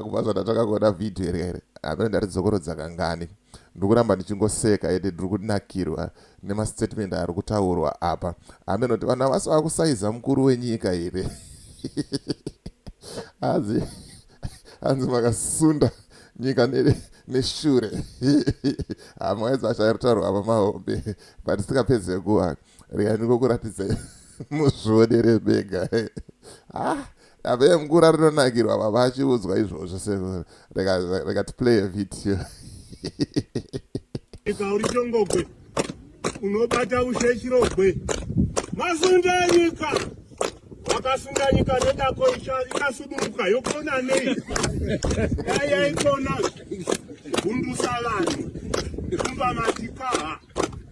Kubva zvandatanga kuona vhidhiyo iri here, hameno ndaridzokorodza kangani, ndiri kuramba ndichingoseka ende ndiri kunakirwa nemastatement ari kutaurwa apa. Hameno kuti vanhu havasi vakusaiza mukuru wenyika here. Hanzi hanzi makasunda nyika neshure. Hamaedza acho ari kutaurwa apa mahombe, but tisingapedze nguva, rega ndingokuratidzai muzvionere mega. Ah, apa mukuru rinonakirwa baba achiudzwa izvozvo. Se rega tiplay a video. Nyika uri chongogwe, unobata ushe chirogwe. Masunda nyika, wakasunda nyika nedako, ikasuduruka yokona nei? Dai yaikona gundusa vanhu kumba matikaha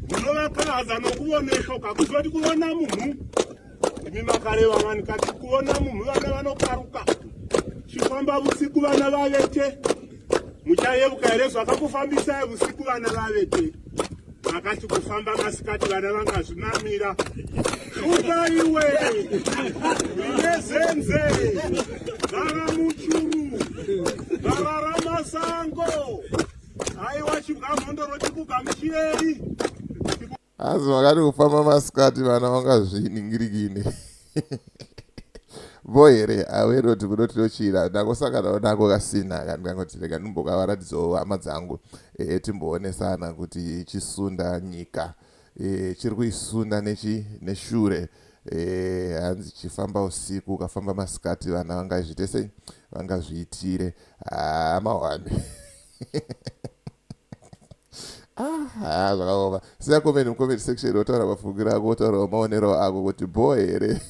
munovakahaza nokuvoneshoka kuzoti kuvona mumhu. Imi makareva vanhu kati kuona mumhu vana vanokaruka chifamba vusiku vana vavete. Muchayevuka here zvakakufambisai vusiku vana vavete? Makati kufamba masikati vana vangazvimamira. Shuka iwe rine zenze, vara muchuru, varara masango. Aiwa, chibwa mhondoro tikugamuchirei. Hanzi makati kufamba masikati vana vangazviningirikini bo here? Aweroti kunotirochira ndangosanganawo nako kasina, ndikangoti rega ndimbokavaratidzawo hama dzangu, timboonesana kuti chisunda nyika chiri kuisunda nechi neshure. Hanzi chifamba usiku, ukafamba masikati vana vangazviite sei? Vangazviitire hamahwani. Ah, zvakaoma. Siya comment mucomment section, wotaura mafungiro ako, wotaurawo maonero ako kuti bo here,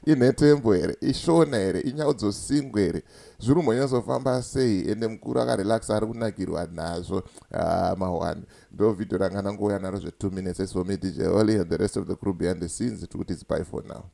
inhetembo here, ishona here, inyaudzosingwa here, zviri kumbonyatsofamba sei? Ende mukuru akarelaxa, ari kunakirwa nazvo. Ah, mahwani. Ndo vhidhio ranga nangouya naro zve2 minutes. As for me, DJ Holly, and the rest of the crew behind the scenes, tikuti it's bye for now.